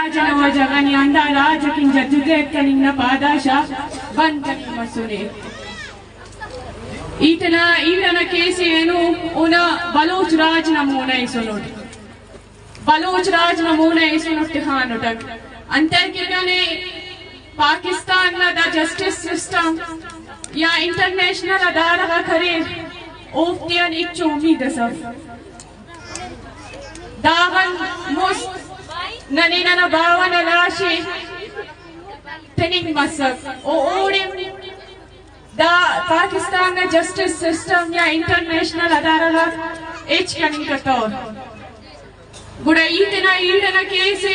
راج ءِ نوا جگانی آندا راج ءِ کن جدوجہد کننگ نا پاداشا بند کننگ مسنے۔ ای تینا ایڑ ئنا کیسے اینو اونا بلوچ راج نا مونا ایسنٹ۔ بلوچ راج نا مونا ایسنٹ تخانٹک۔ انتئے کہ کنے پاکستان نا دا جسٹس سسٹم یا انٹرنیشنل ادارہ غاک اریر، اوفتیان ہچو امید اس اف۔ داغان مست ننے ننا باوہ نا لاش ءِ تننگ مسک۔ او اوڑے دا پاکستان نا جسٹس سسٹم یا انٹرنیشنل ادارہ غاک ہچ کننگ کتور۔ گڑا ای تینا ایڑ ئنا کیس ءِ،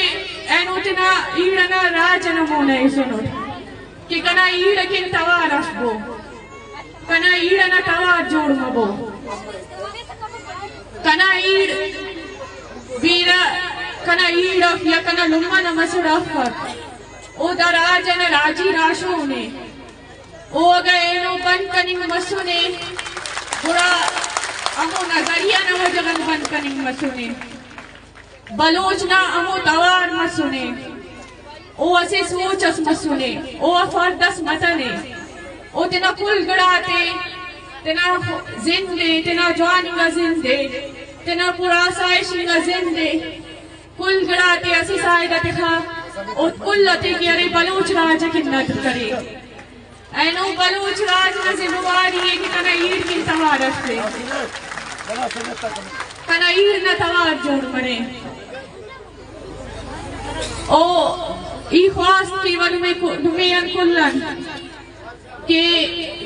اینو تینا ایڑ ئنا راج ئنا مونا ایسنٹ کہ کنا ایڑ ئکن توار اف بو، کنا ایڑ ئنا توار جوڑ مبو۔ کنا ایڑ بیرہ، کنا ایڑ اف یا کنا لمہ نا مسڑ افک، او دا راج ئنا راجی راہشون ءِ۔ او اگہ اینو بند کننگ مسنے، گڑا ہمو نظریہ نا وجہ غان بند کننگ مسنے۔ بلوچ نا ہمو توار مسنے، او اسہ سوچ اس مسنے، او فرد اس متنے، او تینا کل گڑاتے، تینا زند ءِ، تینا جوان انگا زند ءِ، تینا پرآسائش انگا زند ءِ، کل گڑاتے اسہ سائیڈ آ تخا، او کل آتے کہ ارے بلوچ راج ئکن ندر کرے۔ اینو بلوچ راج نا ذمہ واری ءِ کہ کنا ایڑ کن توار ارفے، کنا ایڑ نا توار جوڑ مرے۔ او ای خواست کیوہ نمے کو-، نمے آن کل آن کہ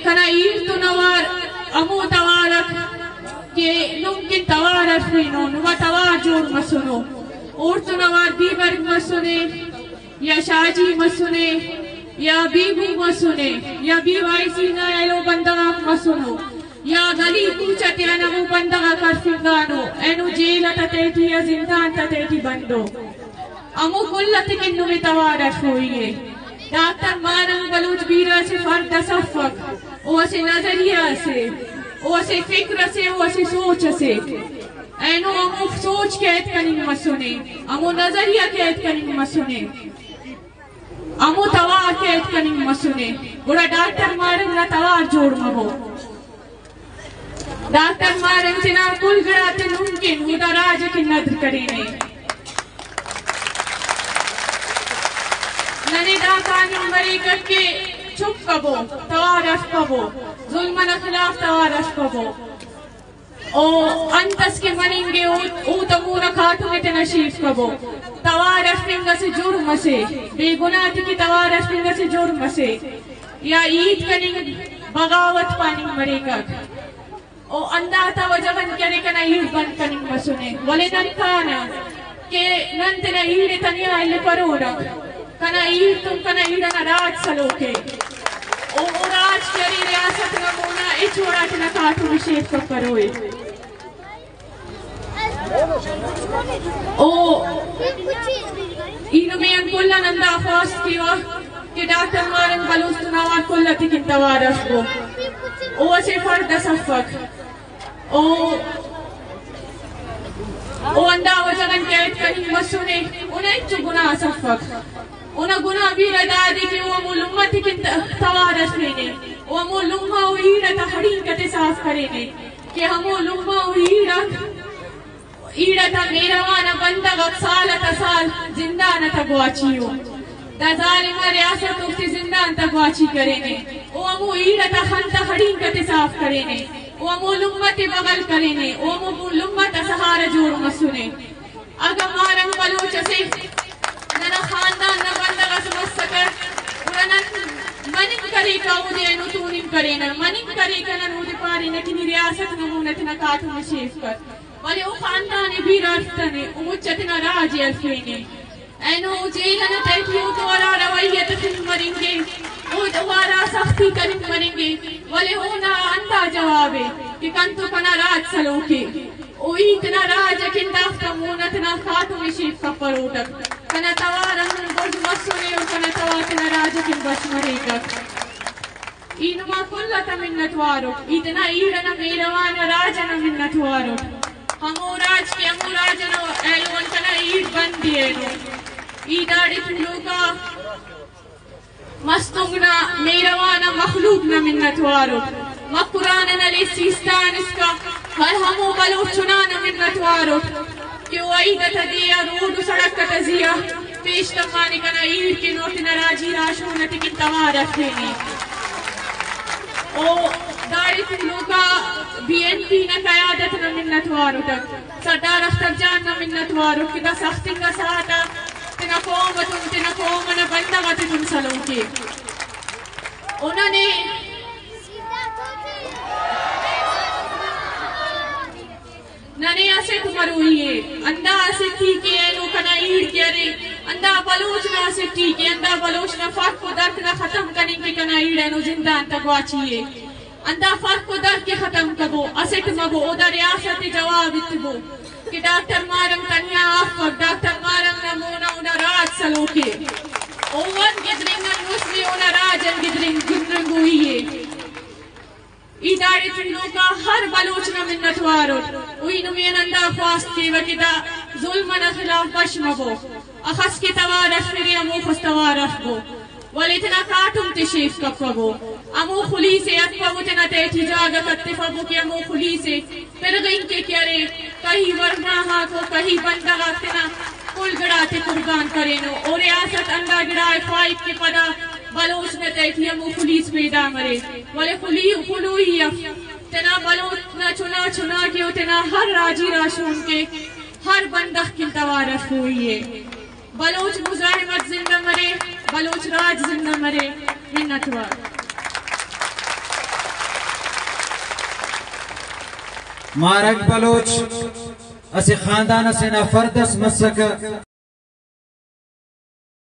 کنا ایڑ تون اوار ہمو توار اک کہ نم کن توار ارفینو، نما توار جوڑ مسنو، اوڑتون اوار دیمرگ مسنے۔ یا شاہ جی مسنے، یا بیبو مسنے، یا بی وائی سی نا ایلو بندغ آک مسنو، یا گلی کوچہ تیان ہمو بندغ آک ہرفنگانو، اینو جیل تا تہٹی یا زندان تا تہٹی بندو۔ ہمو کل آتے کن نمے توار ارفوئی ءِ۔ ڈاکٹر ماہ رنگ بلوچ بیرہ اسہ فرد اس افک، او اسہ نظریہ اسے، او اسہ فکر اسے، او اسہ سوچ اسے۔ اینو ہمو سوچ قید کننگ مسنے، ہمو نظریہ قید کننگ مسنے، ہمو توار قید کننگ مسنے، گڑا ڈاکٹر ماہ رنگ نا توار جوڑ مبو۔ ڈاکٹر ماہ رنگ تینا کل گڑاتے نم کن او دا راج ئکن ندر کرینے۔ ننے دا پاننگ مریکک کہ چپ کبو، توار اف کبو، ظلم ئنا خلاف توار اف کبو۔ او انت اس کہ مننگے، او، اوتا مونا کاٹم ءِ تینا شیف کبو۔ توار ارفنگ اسہ جرم اسے، بے گناہ تے کہ توار ارفنگ اسہ جرم اسے، یا ہیت کننگ بغاوت پاننگ مریکک۔ او ہندا تا وجہ غان کہ ارے کنا ہیت بند کننگ مسنے، ولے نن پانہ کہ نن تینا ایڑ ءِ تنیا الیپرونک، کنا ایڑ تون کنا ایڑ ئنا راج سلوک ءِ۔ او، او راج کہ ارے ریاست نا مونا ہچ وڑا تینا کاٹم ءِ شیف کپروئے۔ او ای نمے آن کل آن ہندا خواست کیوہ کہ ڈاکٹر ماہ رنگ بلوچ تون اوار کل آتے کن توار اف بو۔ او اسہ فرد اس افک۔ او، او ہندا وجہ غان قید کننگ مسنے، اونا ہچو گناہ اس افک۔ اونا گناہ بیرہ دادے کہ او ہمو لمہ تے کن ت-، توار ارفینے، او ہمو لمہ و ایڑ تا خڑینک تے صاف کرینے کہ ہمو لمہ و ایڑ، ایڑ تا مہروان آ بندغ آک سال تا سال زندان تا گواچی او۔ دا ظالم ریاست اوفتے زندان تا گواچی کرینے۔ او ہمو ایڑ تا خن تا خڑینک تے صاف کرینے۔ او ہمو لمہ تے بغل کرینے۔ او ہمو لمہ تا سہارا جوڑ مسنے۔ اگہ ماہ رنگ بلوچ اسے ننا خاندان نا بندغ اس مسکہ، گڑا نن مننگ کریکہ اودے اینو توننگ کرینہ، مننگ کریکہ نن اودے پارینہ کہ نی ریاست نا مونا تینا کاٹم ءِ شیف کر۔ ولے او خاندان ءِ بیرہ ارفتنے، او مچ تینا راج ءِ ارفینے۔ اینو جیل ئنا تہٹی او تو ہرا رویہ تخنگ مرنگے، او ہرا سختی کننگ مرنگے، ولے اونا ہندا جواب ءِ کہ کن تو کنا راج سلوک ءِ۔ او ای تینا راج ئکن دافتا مونا تینا کاٹم ءِ شیف کپروٹک۔ کنا توار ہندن گڈ مسنے و کنا توار تینا راج ئکن بش مریکک۔ ای نما کل آتا منت وار اٹ، ای تینا ایڑ ئنا مہروان راج ئنا منت وار اٹ۔ ہمو راج کہ ہمو راج ئنا ایلو آن کنا ایڑ بند ءِ اینو۔ ای داڑے تولوکا مستونگ نا، مہروان ء مخلوق نا منتوار اٹ۔ مکران ء نلے سیستان اسکا ہر ہمو بلوچ چنا نا منتوار اٹ کہ او عید ء تدیا روڈ و سڑک ء تزیا پیش تمانے کنا ایڑ کن و تینا راجی راہشون ء تکن توار ہرفینے۔ او داڑے تولوکا بی این پی نا قیادت نا منتوار اٹک۔ سردار اختر جان نا منتوار اٹ کہ دا سخت انگا ساعت آ تینا قوم اتون، تینا قوم انا بندغ اتون سلوک ء۔ او ننے، ننے اسٹ مروئی ء، اندا اسٹ ٹی کہ اینو کنا ایڑ کہ ارے، اندا بلوچ نا اسٹ ٹی کہ اندا بلوچ نا فرق و درک نا ختم کننگ کہ کنا ایڑ اینو زندان تا گواچی ء۔ اندا فرق و درک ء ختم کبو، اسٹ مبو، اودا ریاست ء جواب ایتبو کہ ڈاکٹر مارنگ تنیا افک، ڈاکٹر مارنگ نا مونا اونا راج سلوک ء۔ او ون گدرینگ ان مسنے اونا راج ان گدرینگ، گدرینگوئی ء۔ ای داڑے تولوکا ہر بلوچ نا منتوار اٹ۔ او ای نمے ان اندا خواست کیوہ کہ دا ظلم انا خلاف بش مبو۔ اخس کہ توار ارفرے، ہموخس توار ارفبو۔ ولے تینا کاٹم تے شیف کپبو۔ ہمو خلیس ء اتپبو، تینا تہٹی جاگہ کتفبو کہ ہمو خلیس ء پرغنگ کہ کہ ارے، کہی ورنا غاک و کہی بندغ آک تینا کل گڑاتے قربان کرینو۔ او ریاست اندا گڑا ء خواہک کہ پدا بلوچ نا تہٹی ہمو خلیس پیدا مرے۔ ولے خلی-، خلوئی اف۔ تینا بلوچ نا چنا چنا کہ او تینا ہر راجی راہشون کہ ہر بندغ کن توار ارفوئی ء۔ بلوچ مزاحمت زندہ مرے، بلوچ راج زندہ مرے۔ منتوار۔ مارگ بلوچ اسہ خاندان اسے نا فرد اس مسکہ۔